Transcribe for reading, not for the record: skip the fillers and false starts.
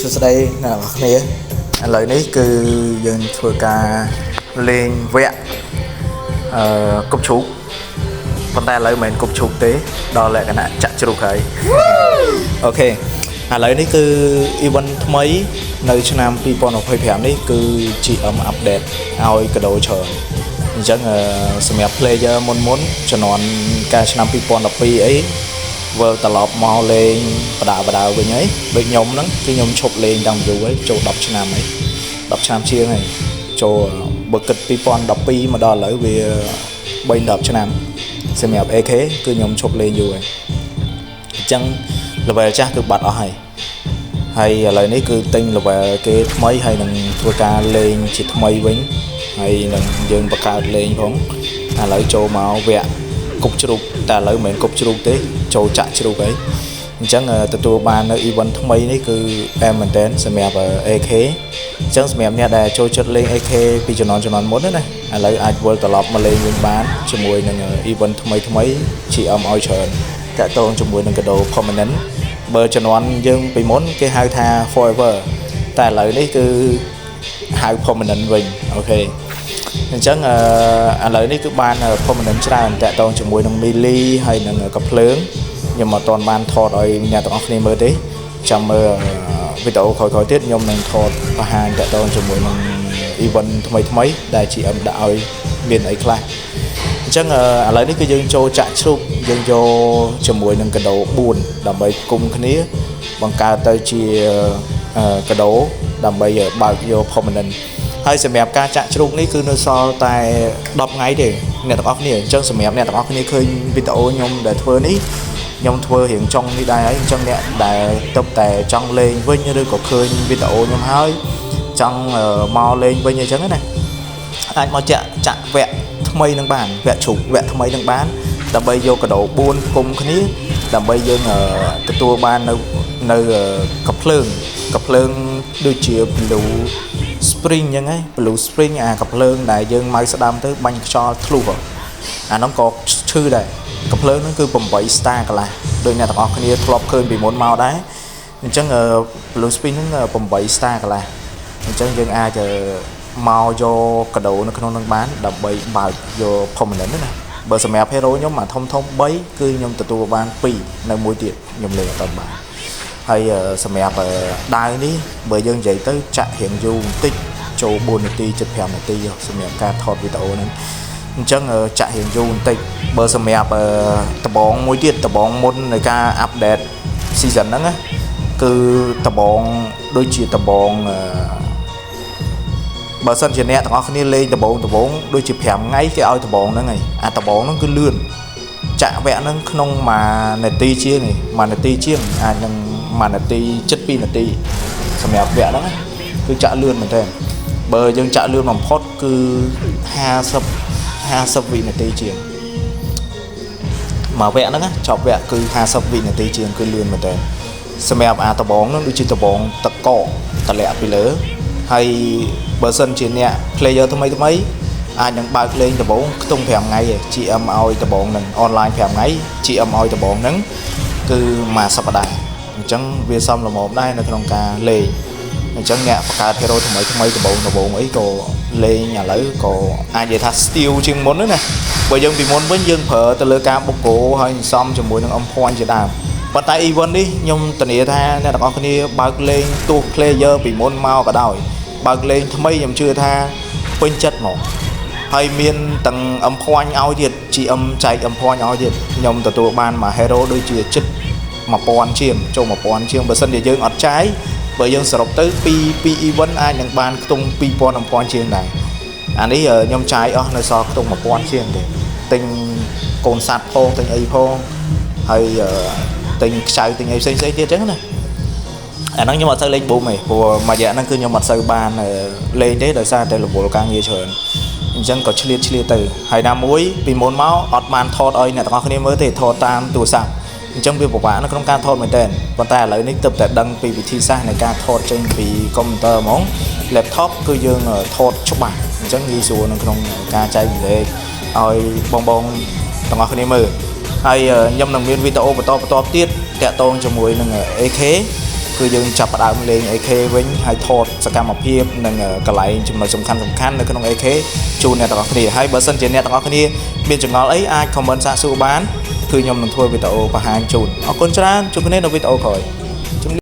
សួស្តីអ្នកនរគ្នាឥឡូវនេះគឺយើងធ្វើការលេងវគ្គអឺគប់ជ្រូកប៉ុន្តែឥឡូវមិនមែនគប់ជ្រូកទេដល់លក្ខណៈចាក់ជ្រូកហើយ OK ឥឡូវនេះគឺ event ថ្មីនៅឆ្នាំ2025នេះគឺ GM update ឲ្យកដោច្រើនអញ្ចឹងសម្រាប់ player មុនមុនជំនាន់កាលឆ្នាំ2012អីវិលត្រឡប់មកលេងបដាបដាវិញហើយដូចខ្ញុំហ្នឹងគឺខ្ញុំឈប់លេងតាំងពីយូរហើយចូល10ឆ្នាំហើយ10ឆ្នាំជាងហើយចូលបើគិត2012មកដល់ឥឡូវវា3 10ឆ្នាំសម្រាប់ AK គឺខ្ញុំឈប់លេងយូរហើយអញ្ចឹង level ចាស់គឺបាត់អស់ហើយហើយឥឡូវនេះគឺទិញ level គេថ្មីហើយនឹងធ្វើការលេងជាថ្មីវិញហើយនឹងយើងបង្កើតលេងផងឥឡូវចូលមកវគ្គគប់ជ្រូកតែឥឡូវមិនមែនគប់ជ្រូកទេចូលចាក់ជ្រូកហើយអញ្ចឹងទទួលបាននៅ event ថ្មីនេះគឺអែមមែនតើសម្រាប់ AK អញ្ចឹងសម្រាប់អ្នកដែលចូលចិត្តលេង AK ពីជំនាន់ជំនាន់មុនណាឥឡូវអាចវិលត្រឡប់មកលេងវិញបានជាមួយនឹង event ថ្មីថ្មី GM ឲ្យច្រើនតាក់ទងជាមួយនឹងកាដូ permanent បើជំនាន់យើងពីមុនគេហៅថា forever តែឥឡូវនេះគឺហៅ permanent វិញ OK អញ្ចឹងអឺឥឡូវនេះគឺបាន permanent ច្រើនតាក់ទងជាមួយនឹង melee ហើយនឹងកាំភ្លើងខ្ញុំអត់ទាន់បានថតឲ្យអ្នកទាំងអស់គ្នាមើលទេចាំមើលវីដេអូក្រោយៗទៀតខ្ញុំនឹងថតបង្ហាញតាក់ទងជាមួយនឹង event ថ្មីថ្មីដែល GM ដាក់ឲ្យមានអីខ្លះអញ្ចឹងឥឡូវនេះគឺយើងចូលចាក់ជ្រូកយើងយកជាមួយនឹងកាដូ4ដើម្បីគុំគ្នាបង្កើតទៅជាកាដូដើម្បីបើកយក permanent ហើយសម្រាប់ការចាក់ជ្រូកនេះគឺនៅសល់តែ10ថ្ងៃទេអ្នកទាំងអស់គ្នាអញ្ចឹងសម្រាប់អ្នកទាំងអស់គ្នាឃើញវីដេអូខ្ញុំដែលធ្វើនេះខ្ញុំធ្វើរៀងចុងនេះដែរហើយអញ្ចឹងអ្នកដែលទៅតែចង់លេងវិញឬក៏ឃើញវីដេអូខ្ញុំហើយចង់មកលេងវិញអញ្ចឹងណាអាចមកចាក់ចាក់វគ្គថ្មីនឹងបានវគ្គជ្រូកវគ្គថ្មីនឹងបានដើម្បីយកកាដូ4គុំគ្នាដើម្បីយើងទទួលបាននៅនៅកាំភ្លើងកាំភ្លើងដូចជា blue spring អញ្ចឹងហ៎ blue spring អាកាំភ្លើងដែលយើងម៉ៅស្ដាំទៅបាញ់ខ្យល់ធ្លុះអាហ្នឹងក៏ឈឺដែរកាំភ្លើងហ្នឹងគឺ8 star កន្លះដោយអ្នកទាំងអស់គ្នាធ្លាប់ឃើញពីមុនមកដែរអញ្ចឹង blue spring ហ្នឹង8 star កន្លះអញ្ចឹងយើងអាចមកយកកាដូនៅក្នុងនឹងបានដើម្បីបើកយក permanent ណាបើសម្រាប់ hero ខ្ញុំអាធំធំ3គឺខ្ញុំទទួលបាន2នៅមួយទៀតខ្ញុំលេងអត់ទាន់បានហើយសម្រាប់ដាវនេះបើយើងនិយាយទៅចាក់រៀងយូរបន្តិចចូល4នាទី75នាទីសម្រាប់ការថតវីដេអូហ្នឹងអញ្ចឹងចាក់រៀងយូរបន្តិចបើសម្រាប់ដបងមួយទៀតដបងមុននៃការ update season ហ្នឹងណាគឺដបងដូចជាដបងបើសិនជាអ្នកទាំងអស់គ្នាលេងដបងដបងដូចជា5ថ្ងៃគេឲ្យដបងហ្នឹងហើយអាដបងហ្នឹងគឺលឿនចាក់វគ្គហ្នឹងក្នុង1នាទីជាងឯង1នាទីជាងអាចនឹង1នាទីជិត2នាទីសម្រាប់វគ្គហ្នឹងគឺចាក់លឿនមែនទែនបើយើងចាក់លឿនបំផុតគឺ50 50វិនាទីជាងមួយវគ្គហ្នឹងចប់វគ្គគឺ50វិនាទីជាងគឺលឿនមែនទែនសម្រាប់អាដបងហ្នឹងដូចជាដបងតកកតម្លាក់ពីលើហើយបើសិនជាអ្នក player ថ្មីថ្មីអាចនឹងបើកលេងដបងខ្ទង់5ថ្ងៃឯង GM ឲ្យដបងនឹង online 5ថ្ងៃ GM ឲ្យដបងហ្នឹងគឺមួយសប្តាហ៍អញ្ចឹងវាសមល្មមដែរនៅក្នុងការលេងអញ្ចឹងអ្នកបង្កើត hero ថ្មីថ្មីដបងដបងអីក៏លេងឥឡូវក៏អាចនិយាយថា steal ជាងមុនណាបើយើងពីមុនវិញយើងប្រើទៅលើការបុកគោហើយសំជាមួយនឹងអំភ័ញជាដើមប៉ុន្តែ event នេះខ្ញុំធានាថាអ្នកទាំងអស់គ្នាបើកលេងទោះ player ពីមុនមកក៏ដោយបើកលេងថ្មីខ្ញុំជឿថាពេញចិត្តហ្មងហើយមានទាំងអំភ័ញឲ្យទៀត GM ចែកអំភ័ញឲ្យទៀតខ្ញុំទទួលបានមួយ hero ដូចជាចិត្ត1000ជាងចូល1000ជាងបើសិនជាយើងអត់ចាយបើយើងសរុបទៅពីពី event អាចនឹងបានខ្ទង់2000 1000ជាងដែរអានេះខ្ញុំចាយអស់នៅសល់ខ្ទង់1000ជាងទេទិញកូនសัตว์ផងទិញអីផងហើយទិញខ្ចៅទិញអីផ្សេងផ្សេងទៀតចឹងណាអាហ្នឹងខ្ញុំអត់សូវលេងប៊ូមទេព្រោះមួយរយៈហ្នឹងគឺខ្ញុំអត់សូវបានលេងទេដោយសារតែរវល់ការងារច្រើនអញ្ចឹងក៏ឆ្លៀតឆ្លៀតទៅហើយណាមួយពីមុនមកអត់បានថតឲ្យអ្នកទាំងអស់គ្នាមើលទេថតតាមទូរស័ព្ទអញ្ចឹងវាពិបាកនៅក្នុងការថតមែនតើប៉ុន្តែឥឡូវនេះទើបតែដឹងពីវិធីសាស្ត្រនៃការថតចេញពីកុំព្យូទ័រហ្មង laptop គឺយើងថតច្បាស់អញ្ចឹងងាយស្រួលនៅក្នុងការចែករំលែកឲ្យបងបងទាំងអស់គ្នាមើលហើយខ្ញុំនឹងមានវីដេអូបន្តបន្តទៀតតាក់ទងជាមួយនឹង AK គឺ គឺយើងចាប់ផ្ដើមលេង AK វិញហើយថតសកម្មភាពនិងកន្លែងចំណុចសំខាន់សំខាន់នៅក្នុង AK ជូនអ្នកទាំងអស់គ្នាហើយបើសិនជាអ្នកទាំងអស់គ្នាមានចម្ងល់អីអាច comment សាកសួរបានគឺខ្ញុំនឹងធ្វើវីដេអូបង្ហាញជូនអរគុណច្រើនជួបគ្នានៅវីដេអូក្រោយជំរាប។